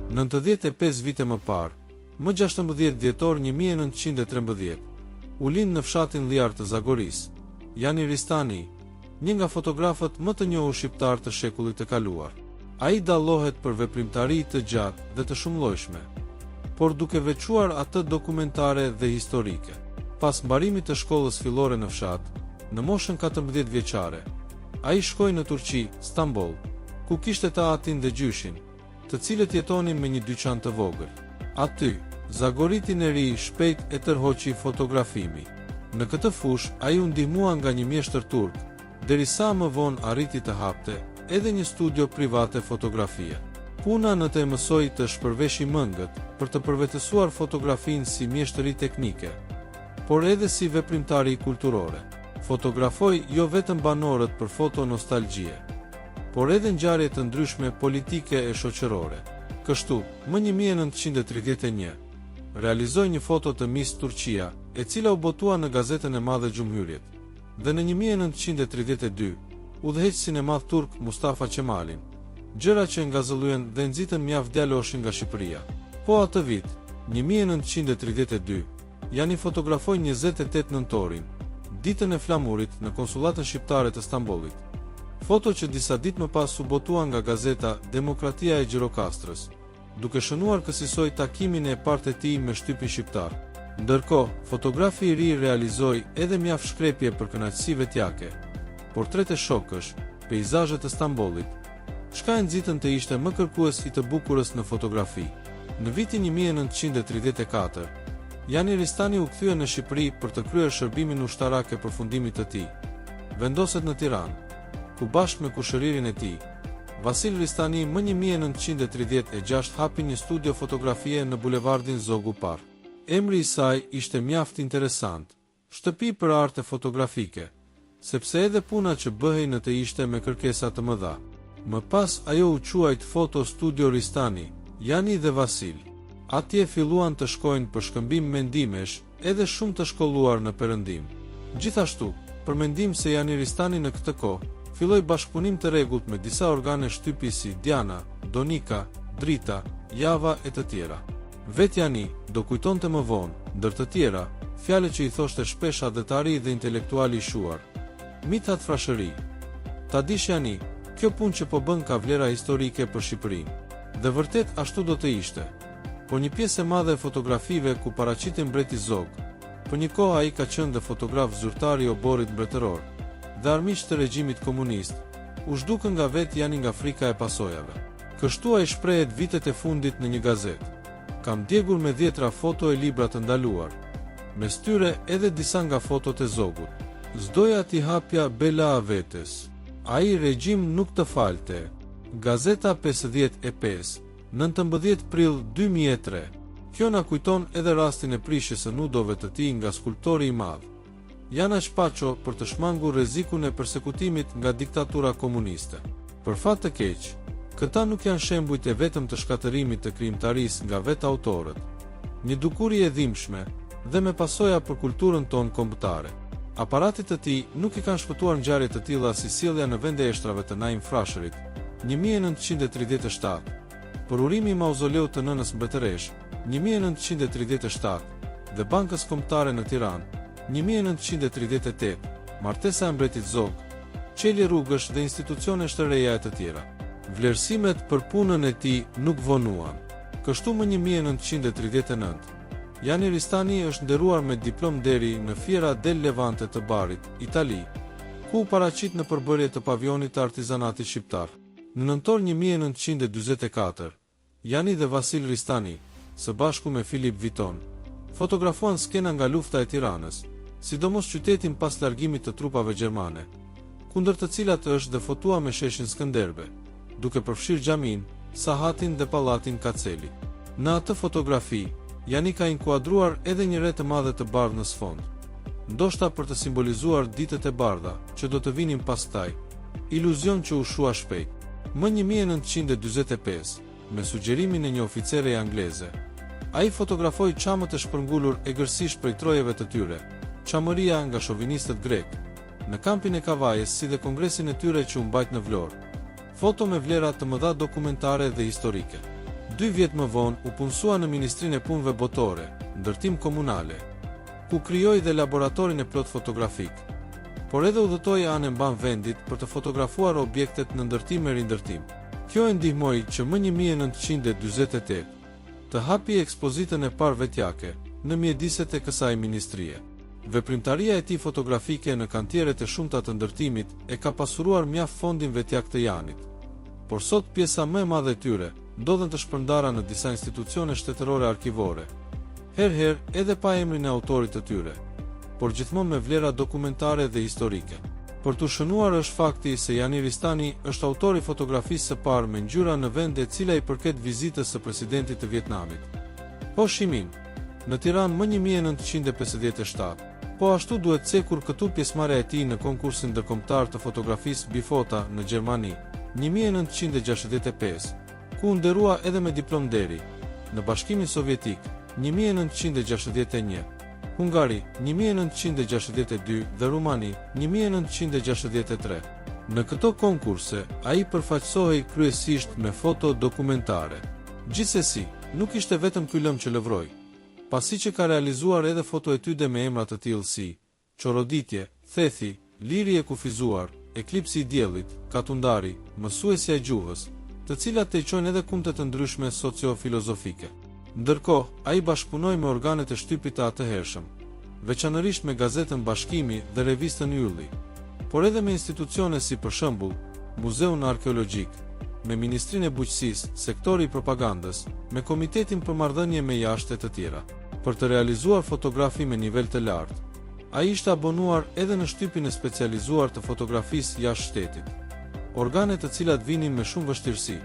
95 vite më parë, më 16 dhjetor 1913, u lind në fshatin Lliar të Zagorisë, Jani Ristani, një nga fotografët më të njohur shqiptarë të shekullit të kaluar. Ai dallohet për veprimtari të gjatë dhe të shumëllojshme, por duke veçuar atë dokumentare dhe historike. Pas mbarimit të shkollës fillore në fshat, në moshën 14 vjeçare, ai shkoi në Turqi, Stamboll, ku kishte të atin dhe gjyshin, të cilët jetonin me një dyqan të vogël. Aty, zagoritin e ri shpejt e tërhoqi fotografimi. Në këtë fushë ai u ndihmua nga një mjeshtër turk, derisa më vonë arriti të hapte edhe një studio private fotografie. Puna në të e mësoi të shpërveshi mëngët për të përvetësuar fotografinë si mjeshtëri teknike, por edhe si veprimtari kulturore. Fotografoi jo vetëm banorët për foto nostalgjie, por edhe ngjarje të ndryshme politike e shoqërore. Kështu, më 1931, realizoi një foto të Miss Turqia, e cila u botua në gazetën e madhe Cumhuriyet, dhe në 1932, udhëheqësin e madh turk Mustafa Qemalin, gjëra që e ngazëllyen dhe nxitën mjaft djaloshin nga Shqipëria. Po atë vit, 1932, Jani fotografoi 28 nëntorin, ditën e flamurit në konsullatën shqiptare të Stambollit. Foto që disa ditë më pas u botua nga gazeta Demokratia e Gjirokastrës, duke shënuar kësisoj takimin e parë të tij me shtypin shqiptar. Ndërkohë, fotografi i ri realizoi edhe mjaft shkrepje për kënaqësi vetjake, portrete shokësh, peizazhe të Stambollit, çka e nxitën të ishte më kërkues i të bukurës në fotografi. Në vitin 1934, Jani Ristani u kthye në Shqipëri për të kryer shërbimin ushtarak e përfundimit të tij. Vendoset në Tiranë, ku bashkë me kushëririn e tij, Vasil Ristani më 1936 hapi një studio fotografie në bulevardin Zogu Parë. Emri i saj ishte mjaft interesant, shtëpi për arte fotografike, sepse edhe puna që bëhej në të ishte me kërkesa të mëdha. Më pas ajo u quajt Foto Studio Ristani, Jani dhe Vasil. Atje filluan të shkojnë për shkëmbim mendimesh edhe shumë të shkolluar në Perëndim. Gjithashtu, përmendim se Jani Ristani në këtë kohë filloi bashkëpunim të rregullt me disa organe shtypi si Diana, Donika, Drita, Java e të tjera. Vetë Jani do kujtonte më vonë, ndër të tjera, fjalët që i thoshte shpesh atdhetari dhe intelektuali i shquar, Mithat Frashëri. Ta dish Jani, kjo punë që po bën ka vlera historike për Shqipërinë. Dhe vërtet ashtu do të ishte. Por një pjesë e madhe e fotografive ku paraqitej mbreti Zog, për një kohë ai ka qenë dhe fotograf zyrtar i oborrit mbretëror, dhe armiq të regjimit komunist, u zhdukën nga vetë Jani nga frika e pasojave. Kështu ai shprehet vitet e fundit në një gazetë. Kam djegur me dhjetra foto e libra të ndaluar, mes tyre edhe disa nga fotot e Zogut. S'doja t'i hapja bela vetes. Ai regjim nuk të falte. Gazeta 55, 19 prill 2003. Kjo na kujton edhe rastin e prishjes së nudove të tij nga skulptori i madh, Janaq Paço për të shmangur rrezikun e persekutimit nga diktatura komuniste. Për fat të keq, këta nuk janë shembujt e vetëm të shkatërrimit të krijimtarisë nga vetë autorët. Një dukuri e dhimbshme dhe me pasoja për kulturën tonë kombëtare. Aparatit të tij nuk i kanë shpëtuar ngjarje të tilla si sjellja në vend e eshtrave të Naim Frashërit, 1937, përurimi i mauzoleut të nënës mbretëreshë, 1937, dhe Bankës Kombëtare në Tiranë, 1938, martesa e mbretit Zog, çelje rrugësh dhe institucionesh të reja e të tjera. Vlerësimet për punën e tij nuk vonuan. Kështu më 1939, Jani Ristani është nderuar me diplomë nderi në Fiera del Levante të Barit, Itali, ku u paraqit në përbërje të pavionit të artizanatit shqiptar. Në nëntor 1944, Jani dhe Vasil Ristani, së bashku me Filip Viton, fotografuan skena nga lufta e Tiranës, sidomos qytetin pas largimit të trupave gjermane, kundër të cilat është dhe fotua me sheshin Skënderbe, duke përfshirë xhaminë, sahatin dhe pallatin Kaceli. Në atë fotografi, Jani ka inkuadruar edhe një re të madhe të bardhë në sfond, ndoshta për të simbolizuar ditët e bardha që do të vinin pastaj, iluzion që u shua shpejt. Më 1945, me sugjerimin e një oficereje angleze, ai fotografoi çamët e shpërngulur egërsisht prej trojeve të tyre, Çamëria nga shovinistët grekë, në kampin e Kavajës si dhe kongresin e tyre që u mbajt në Vlorë. Foto me vlera të mëdha dokumentare dhe historike. Dy vjet më vonë u punësua në Ministrinë e Punëve Botore, Ndërtim Komunale, ku krijoi dhe laboratorin e plotë fotografik, por edhe udhëtoi anë e mbanë vendit për të fotografuar objektet në ndërtim e rindërtim. Kjo e ndihmoi që më 1948 të hapi ekspozitën e parë vetjake në mjediset e kësaj ministrie. Veprimtaria e tij fotografike në kantieret e shumta të ndërtimit e ka pasuruar mjaft fondin vetjak të Janit. Por sot pjesa më e madhe e tyre ndodhen të shpërndara në disa institucione shtetërore arkivore, herë-herë edhe pa emrin e autorit të tyre, por gjithmonë me vlera dokumentare dhe historike. Për t'u shënuar është fakti se Jani Ristani është autor i fotografisë së parë me ngjyra në vend e cila i përket vizitës së presidentit të Vietnamit, Ho Shi Minh, në Tiranë më 1957. Po ashtu duhet cekur këtu pjesëmarrja e tij në konkursin ndërkombëtar të fotografisë Bifota në Gjermani, 1965, ku u nderua edhe me diplomë nderi, në Bashkimin Sovjetik, 1961, Hungari, 1962 dhe Rumani, 1963. Në këto konkurse, ai përfaqësohej kryesisht me foto dokumentare. Gjithsesi, nuk ishte vetëm ky lëmë që lëvroi, pasi që ka realizuar edhe fotoetyde me emra të tillë si, Çoroditje, Thethi, Liri e kufizuar, Eklipsi i diellit, Katundari, Mësuesja e gjuhës, të cilat tejçojnë edhe kumte të ndryshme socio-filozofike. Ndërkohë, ai bashkëpunoi me organet e shtypit të atëhershëm, veçanërisht me gazetën Bashkimi dhe revistën Ylli, por edhe me institucione si për shembull, Muzeun Arkeologjik, me Ministrinë e Bujqësisë, Sektori i Propagandës, me Komitetin për Marrëdhënie me Jashtë e të tjera. Për të realizuar fotografi me nivel të lartë, ai ishte abonuar edhe në shtypin e specializuar të fotografisë jashtë shtetit, organe të cilat vinin me shumë vështirësi,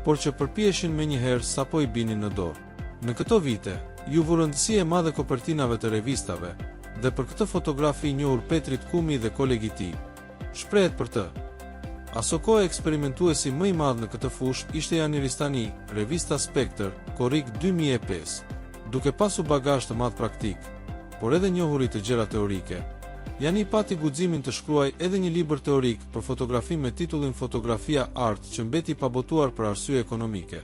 por që përpiheshin menjëherë sapo i binin në dorë. Në këto vite, iu vu rëndësi e madhe kopertinave të revistave dhe për këtë fotografi i njohur Petrit Kumi dhe koleg i tij, shprehet për të. Asokohe eksperimentuesi më i madh në këtë fushë ishte Jani Ristani, revista Spektër, korrik 2005. Duke pasur bagazh të madh praktik, por edhe njohuri të gjera teorike, Jani pati guximin të shkruajë edhe një libër teorik për fotografinë me titullin Fotografia Art që mbeti i pabotuar për arsye ekonomike.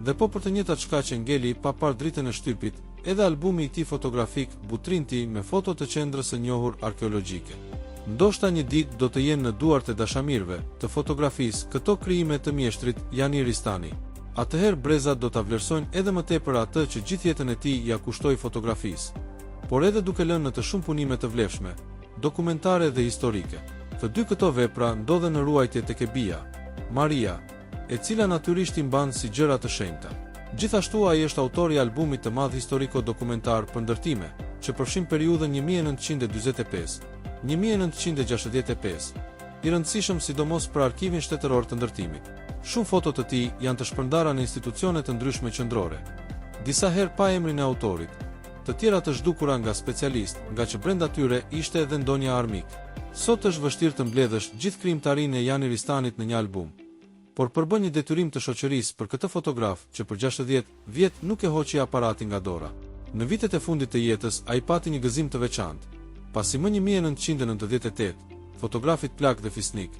Dhe po për të njëjtat shkaqe ngeli pa parë dritën e shtypit edhe albumi i tij fotografik Butrinti me foto të qendrës së njohur arkeologjike. Ndoshta një ditë do të jenë në duart e dashamirëve të fotografisë këto krijime të mjeshtrit Jani Ristani. Atëherë brezat do ta vlerësojnë edhe më tepër atë që gjithë jetën e tij ia kushtoi fotografisë, por edhe duke lënë në të shumë punime të vlefshme, dokumentare dhe historike. Të dy këto vepra ndodhen në ruajtje tek e bija, Maria, e cila natyrisht i mban si gjëra të shenjta. Gjithashtu ai është autor i albumit të madh historiko-dokumentar për ndërtime, që përfshin periudhën 1945, 1965, i rëndësishëm sidomos për Arkivin Shtetëror të Ndërtimit. Shumë foto të tij janë të shpërndara në institucione të ndryshme qendrore, disa herë pa emrin e autorit, të tjera të zhdukura nga specialistë, ngaqë brenda tyre ishte edhe ndonjë armik. Sot është vështirë të mbledhësh gjithë krijimtarinë e Jani Ristanit në një album, por përbën një detyrim të shoqërisë për këtë fotograf që për 60 vjet nuk e hoqi aparatin nga dora. Në vitet e fundit të jetës ai pati një gëzim të veçantë, pasi më 1998, fotografit plak dhe fisnik,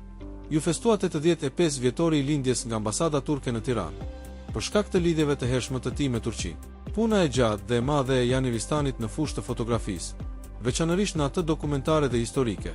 iu festua 85 vjetori i lindjes nga ambasada turke në Tiranë, për shkak të lidhjeve të hershme të tij me Turqinë. Puna e gjatë dhe e madhe e Jani Ristanit në fushë të fotografisë, veçanërisht në atë dokumentare dhe historike,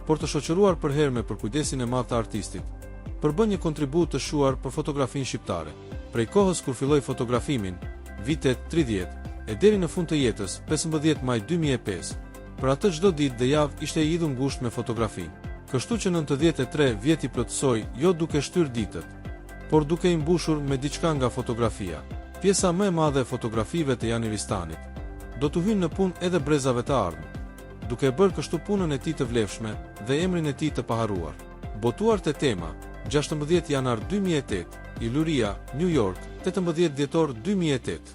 por të shoqëruar përherë me përkujdesin e madh të artistit, përbën një kontribut të shquar për fotografinë shqiptare. Prej kohës kur filloi fotografimin, vitet 30, e deri në fund të jetës, 15 maj 2005, për atë çdo ditë dhe javë ishte i lidhur ngushtë me fotografinë. Kështu që 93 vjet i plotësoi jo duke shtyrë ditët, por duke i mbushur me diçka nga fotografia. Pjesa më e madhe e fotografive të Jani Ristanit do t'u hyjnë në punë edhe brezave të ardhmë, duke e bërë kështu punën e tij të vlefshme dhe emrin e tij të paharruar. Botuar te Tema, 16 janar 2008, Illyria, New York, 18 dhjetor 2008.